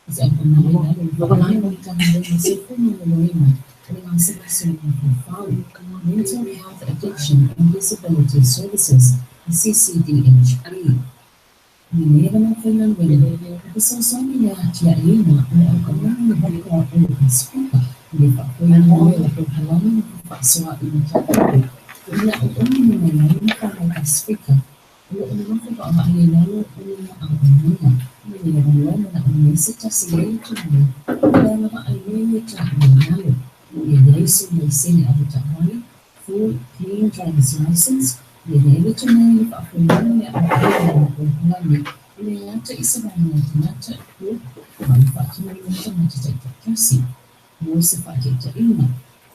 Se auaunaga i lalo o le Faavae o le Matagaluega o le Soifua Maloloina o le Gasegase o le Mafaufau, Mental Health Addiction and Disability Services, a CCDHB. I lenei avanoa faigaluega, e fesoasoani i le atiaeina o le auaunaga i le vaka o le Pasefika i le faafoeina ai o polokalame ma fefaasoaai mataupu o i aoaoga mai ai ma fanau Pasefika o lo o nonofo vaavaai i lalo o ia auaunaga. I lenei avanoa e manaomia ai se tasi e i ai le tomai ma le agavaa i mea ia e taua i lalo. Ia i ai sou laisene avetaavale, full clean driver's license, ia i ai le tomai i le faafoeina ma le aoaoina o polokalame e le gata i se vaega o tagata, group, a o le faatinoina o tagata taitaitasi. Mo se faataitaiga,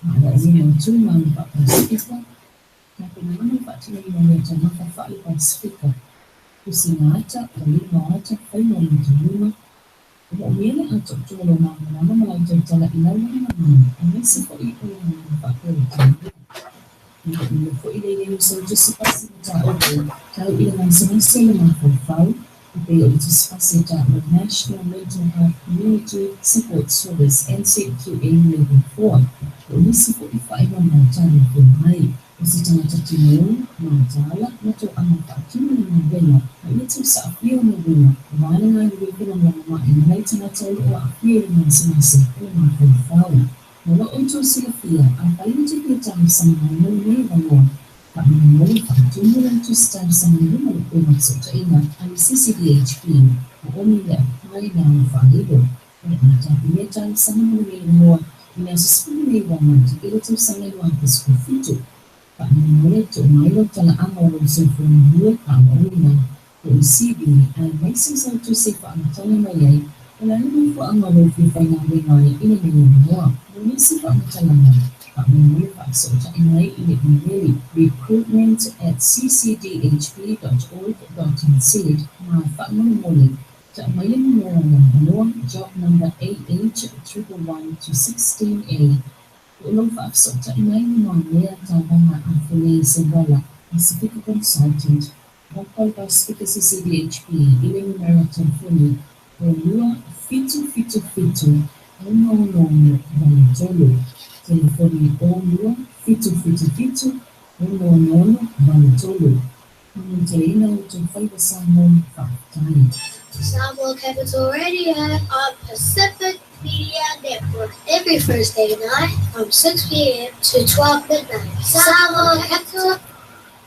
aoaoina o tulaga faa-Pasefika, tapenaga ma le faatinoina o meataumafa faale-Pasefika, tusiga ata, taliga o ata, faiga o meataulima, O lo o mea le atoatoa o lou malamalama ma lau tautala i lau lagolagoina aemaise foi o le gagana faa-Peretania. E manaomia foi le i ai o sau tusi pasi mataupu tau i le gasegase o le mafaufau, e pei o le tusi pasi e taua National Mental Health Community Support Service, NCQA Level 4, po o nisi foi faailoga talafeagai. O se tagata tino, mataala, ma toaga faatino le galuega, a ia tausaafia o galuega, aua le galulue felagolagomai ma nai tagata o lo o aafia i le gasegase o le mafaufau. Mo lo outou silafia, afai e te fia talosaga mai mo lenei avanoa, faamolemole faatumu lau tusi talosaga i luga o le upega fesootaiga a le CCDHB o omi le Apply Now faailo. O le a tapenea talosaga mo lenei avanoa i le aso 19 Mati i le tausaga e 2017. Faamolemole tuu mai lou talaaga o lou soifua galue aoaoina po o le CV aemaise o sau tusi e faamatala mai ai o le a le mafuaaga o lou fia faigaluega ai i lenei avanoa. Mo nisi faamatalaga, faamolemole faafesootai mai i le imeli recruitment@ccdhb.org.nz ma faamolemole Tau mai le numera o le avanoa, job number AH111 to 16A, po o lou faafesootai mai ma Mea Tavaga Afolei Seuala, Pasefika Consultant, Vaka o le Pasefika CCDHB i le numera telefoni o 2 7 7 7 6 6 8 3, telefoni o 2 7 7 7 6 6 8 3. Manuiteleina outou faiva Samoa, faafetai. Samoa Capital Radio on Pacific Media Network every Thursday night from 6 p.m. to 12 midnight. Samoa Capital.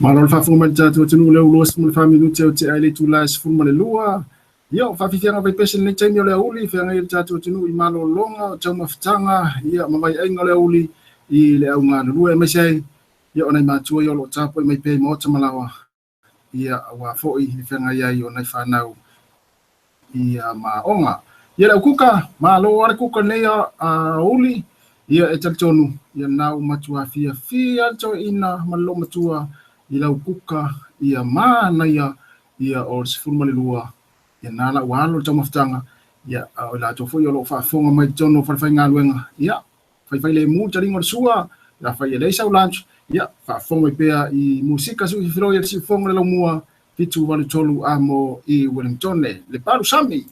Malo le faafofoga mai le tatou atunuu lea ua 24 minute o tea ai le itula e 12. Ia, o faafiafiaga vaipese lenei taimi o le aoauli, feagai ai le tatou atunuu i malologa, o taumafataga, ia, ma vaiaiga o le aoauli i le au galulue, aemaise ai Ia, o nai matua ia o lo o tapuai mai pea i maota ma laoa, ia, aua foi le feagai ai o nai fanau ia ma aoga. Ia, le au kuka, malo lava le kuka lenei aoauli, ia, e talitonu, ia, na ua matua fiafia le toeaina ma le loomatua i lau kuka, ia, manaia, ia, o le 12, ia, na la ua alo le taumafataga, ia, a o i latou foi o lo o faafofoga mai i totonu o falefaigaluega, ia, Faifai lemu le taliga o le sua, pe afai e leai sau lunch, ia, faafofoga mai pea i musika sui fifiloi a le siufofoga le laumua, 783 amo i Wellingtone. Le palu sami!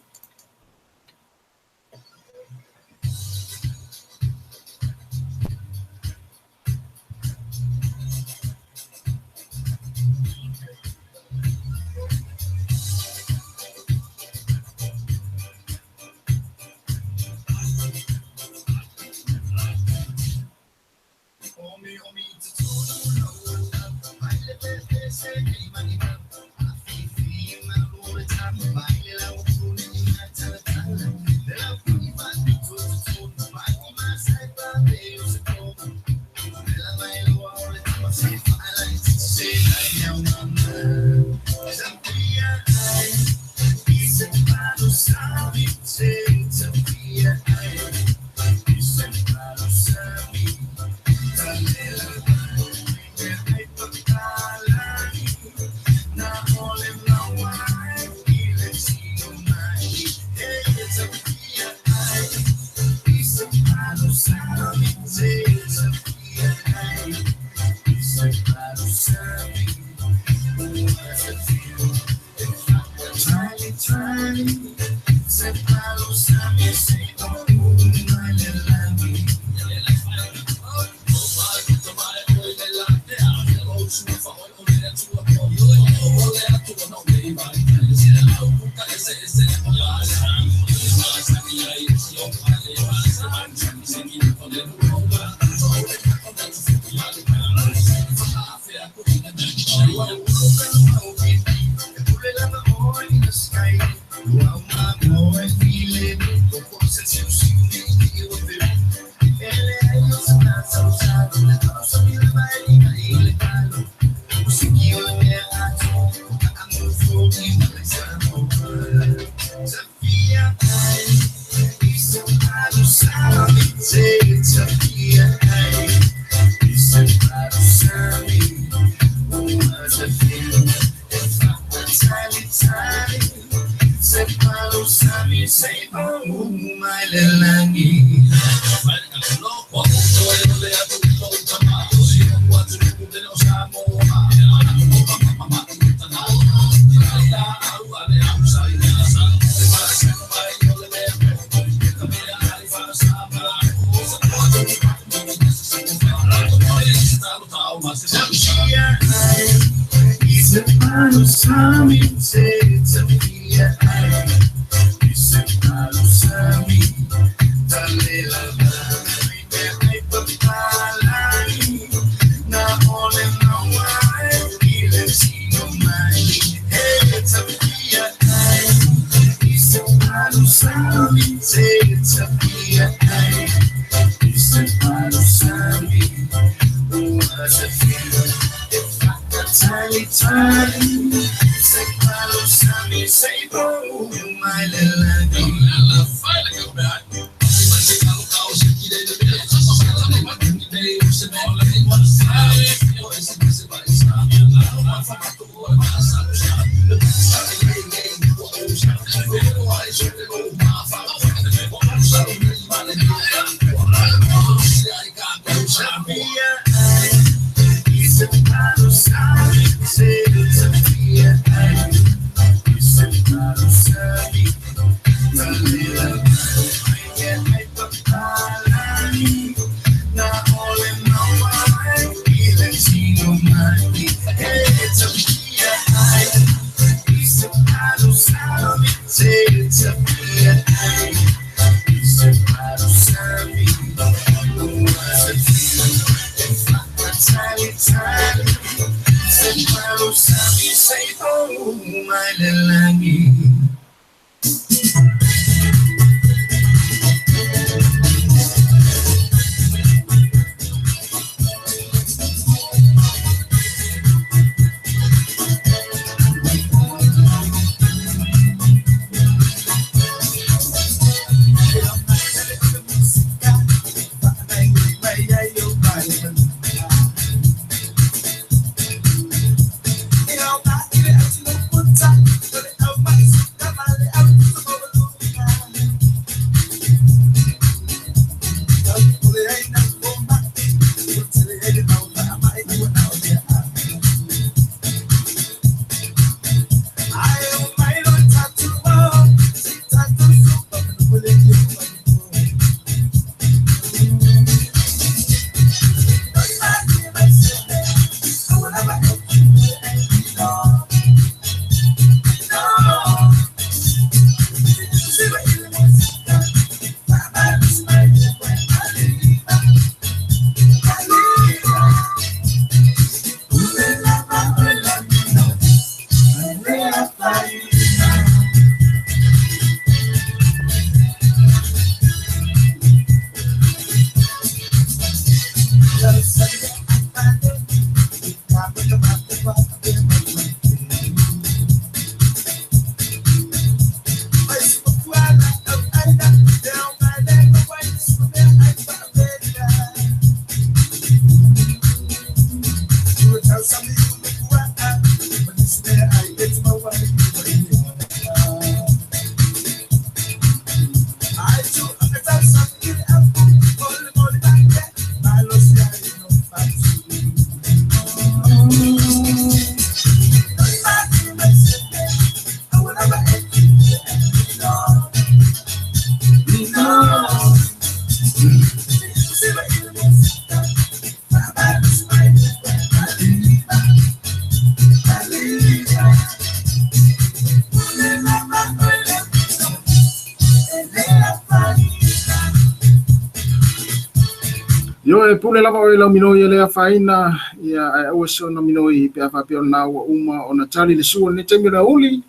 Ioe pule lava oe i lau minoi e le afaina, ia ae aua se ona minoi pe a faapea o lena ua uma ona tali le sua i lenei taimi o le aoauli.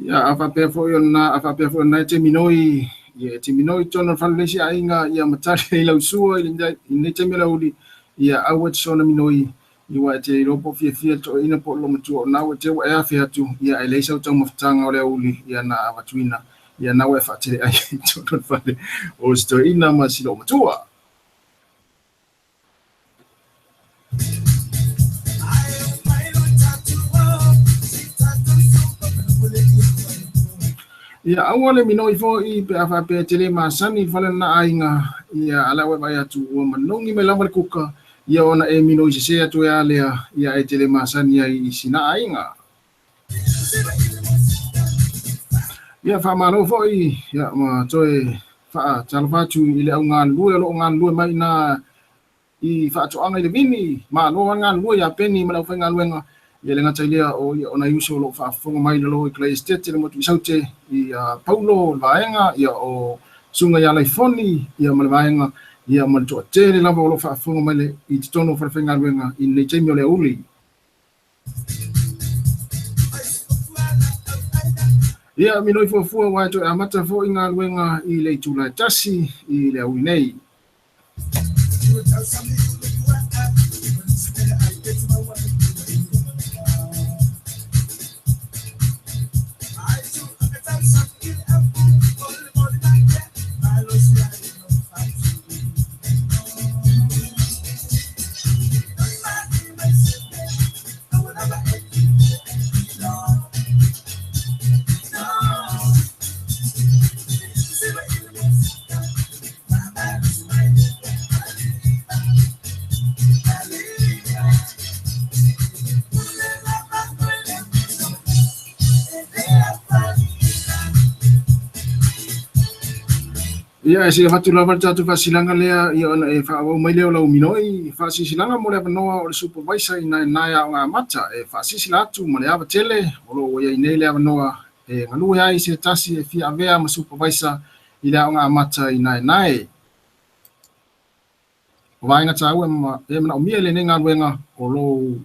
Ia, a faapea foi o lena, a faapea foi o lena e te minoi, ia e te minoi i totonu o le fale o le isi aiga, ia ma tali ai lau sua i lenei taimi o le aoauli, ia aua e te soona minoi, aua e te iloa po o fiafia le toeaina po o le loomatua o lena ua te ua e afe atu, ia ae leai sau taumafataga o le aoauli, ia na avatuina, ia na ua e faatele ai i totonu o le fale o si toeaina ma si loomatua. Ia aua le minoi foi pe a faapea e te le masani i le fale o lena aiga, ia a la ua e vaai atu ua manogi mai lava le kuka, ia ona e minoi sese atu ai lava lea, ia ae te le masani ai i sina aiga. Ia faamalo foi ia ma toe faatalofa atu i le au galulue o lo o galulue mai i ina i Faatoaga i le Vini. Malo lava le galulue ia Peni ma le aufaigaluega. Ia le gata i lea o ia o nai uso o lo o faafofoga mai i lalo i Clay Estate le motu i Saute i Paulo le vaega ia o Susuga ia Laifoni ia ma le vaega ia ma le toatele lava o lo o faafofoga mai le i totonu o falefaigaluega i lenei taimi o le aoauli. Ia minoi fuafua aua e toe amata foi galuega i le itula e 1 i le aoauli nei. Ia, e se avatu lava le tatou faasilaga lea, ia ona e faaauau mai lea o lau minoi faasisilanga mo le avanoa o le supervisor i naenae aoga amata e faasisila atu ma le ava tele o lo o ua i ai nei le avanoa e galue ai se tasi e fia avea ma supervisor i le aoga amata i naenae. O vaega taua e manaomia i lenei galuega o lou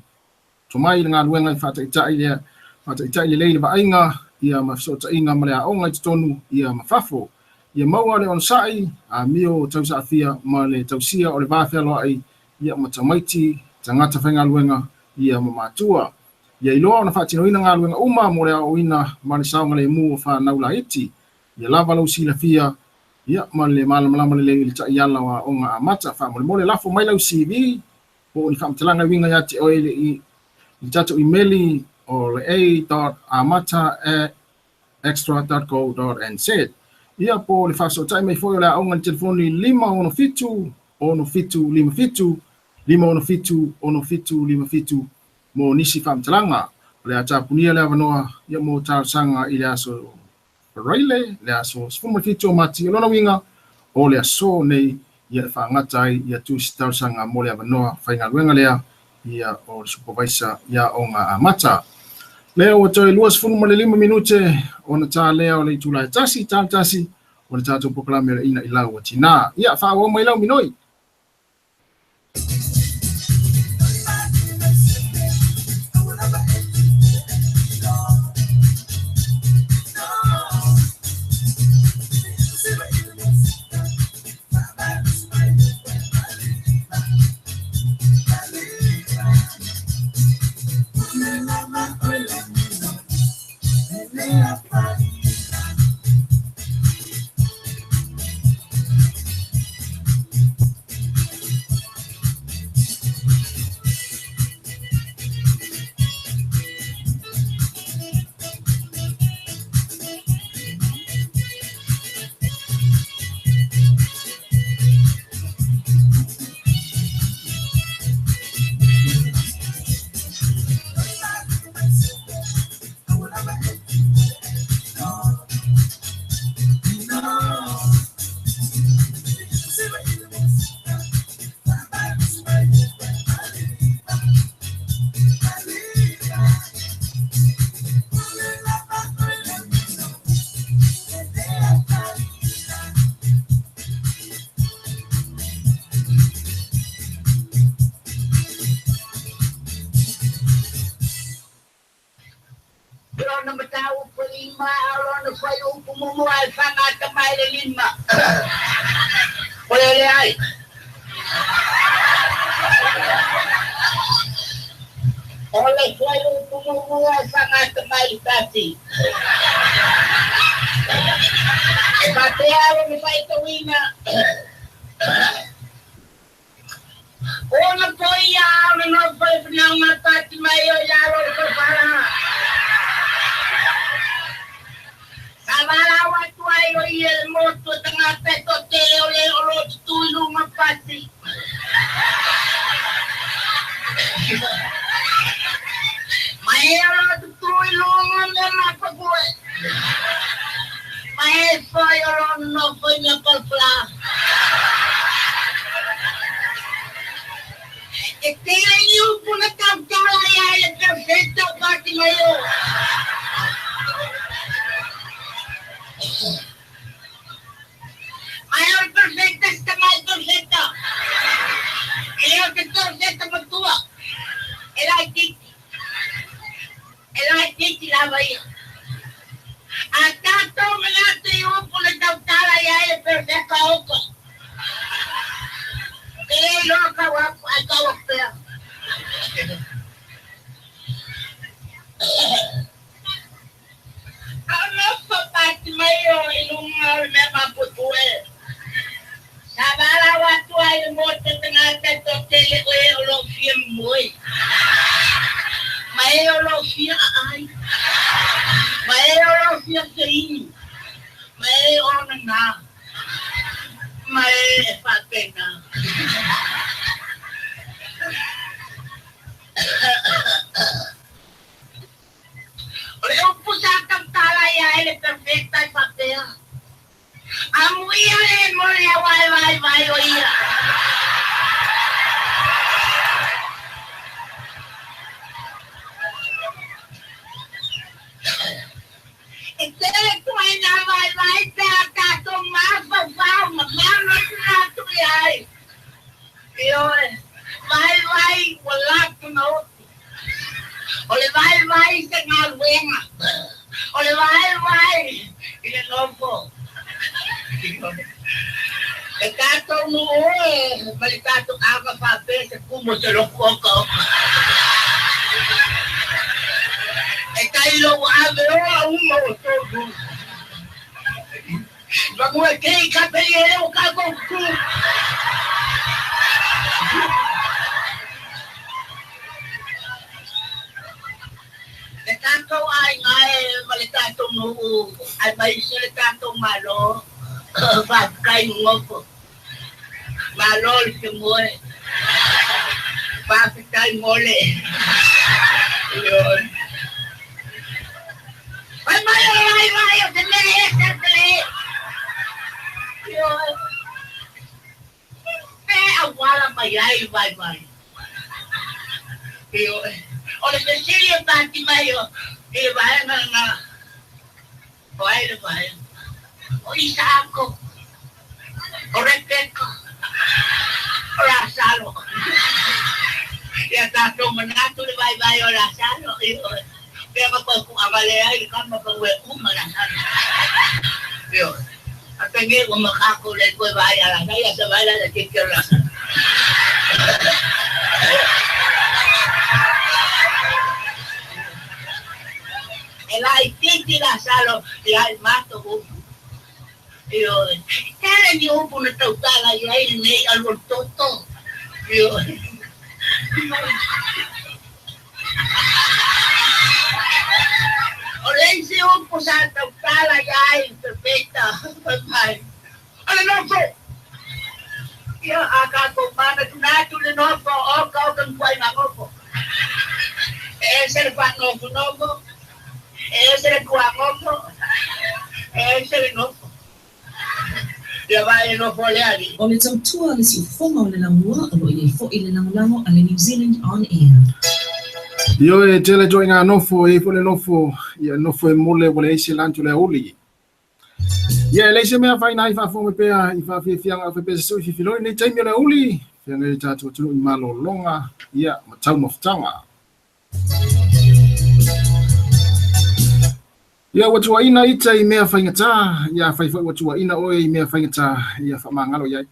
tomai i le galuega e faataitai lea, faataitai lelei le vaaiga ia ma fesootaiga ma le aoga i totonu ia ma fafo. Ia maua le onosai, amio tausaafia ma le tausia o le va fealoai ia ma tamaiti, tagata faigaluega ia ma matua. Ia iloa ona faatinoina galuega uma mo le aoaoina ma le saogalemu o fanau laiti. Ia lava lou silafia ia ma le malamalama lelei i le taiala o aoga amata. Faamolemole lafo mai lau CV po o ni faamatalaga e uiga ia te oe i le tatou imeli o le a.amata@xtra.co.nz. Ia po o le faafesootai mai foi o le aoga i le telefoni 567 6757 567 6757 mo nisi faamatalaga. O le a tapunia le avanoa ia mo talosaga i le aso Faraile, le aso 17 o Mati. O lona uiga o le aso nei ia e faagata ai ia tusi talosaga mo le avanoa faigaluega lea ia o le supervisor i aoga amata. Lea ua toe 25 minute ona ta lea o le itula e 1, ta le 1 o le tatou polokalame o le Ina i Lau a Tinā. Ia, faaauau mai lau minoi. pumumu ai whangata mai le lima. O le le ai. O le tuai upu mumu ai whangata mai le tati. E patea o me whaitawina. Ona toi ia o no foi final na pati mai o ia o ko para. Savala wa tuai o ia le motu tanga peto te o le o lo tu lunga pati. Mai o lo tu lunga me ma pakue. Mai foi o lo no foi na palpla. E tele ni upu na tautala ia le perfecto pati mai o. Mai o perfecto está mai perfecto. Ele o te perfecto matua. Ele ai titi. Ele ai titi la vai. A tato manatu i upu na tautala ia le perfecto oko. Ele loka wa ai ka wa pea. Ano pa pati mai o ilunga o me maputue. Savala wa tua i moto tangata to tele o e o lo fia moi. Mai o lo fia ai. Mai o lo fia keini. Mai o nana. Mai e whapena. O le upu sa tautala ia ele perfecta e whapea. Amuia le mole a vai vai vai o ia. E tele tuai na vai vai te a tātou mafa whau ma mana tu ai. E oe, vai vai wala tu na oti. O le vai vai se ngā luenga. O le vai vai i le nopo. E tātou nu oe, ma le tātou aka whapē se kumo se loku oka oka. E tai lo ave oa uma o tōku. Mangua kei kapeli e o kako ku. E tātou ai ngai ma le tātou nuu, ai mai se le tātou malo, whakakai ngoko. Malo le te moe, whakakai mole. Ion. Ai mai ai mai o te mea e te te. Ion. Pe a wala mai ai vai vai. Ion. O le Cecilia pati mai o e vai nga nga. O ai le vai. O Isaako. O Rebecca. O Lazaro. Ia tātou manatu le vai vai o Lazaro. Ion. Pea ma koe ku avale ai ka ma koe uma Lazaro. Ion. A tenge o makako le koe vai ala ia sa vai la te ke Lazaro. El ai titi Lazaro ia ai mato upu. Io, tele ni upu na tautala ia ai nei alu toto. Io. O leisi upu sa tautala ia ai perfecta. Bye. Ale nofo. Ia aka ko mana tunatu le nofo o ka o kan kwai na nofo. E se le pa nofo nofo. Ese le kuangofo, ese le nofo. Ia vai nofo le ali. O le tautua le siufonga o le langua o lo i fo i le langolango a le New Zealand On Air. Io e tele toi ngā nofo e fo le nofo, ia nofo e mole o le eise lantu le uli. Ia e leise mea whai nai whaafo me pea i whaafia fe pea se sui filoi nei taimi o le uli. Whia ngai tātou tunu i malo longa, ia matau mawhitanga. Ia ua tuuaina ita i mea faigata, ia afai foi ua tuuaina oe i mea faigata, ia faamagalo i ai.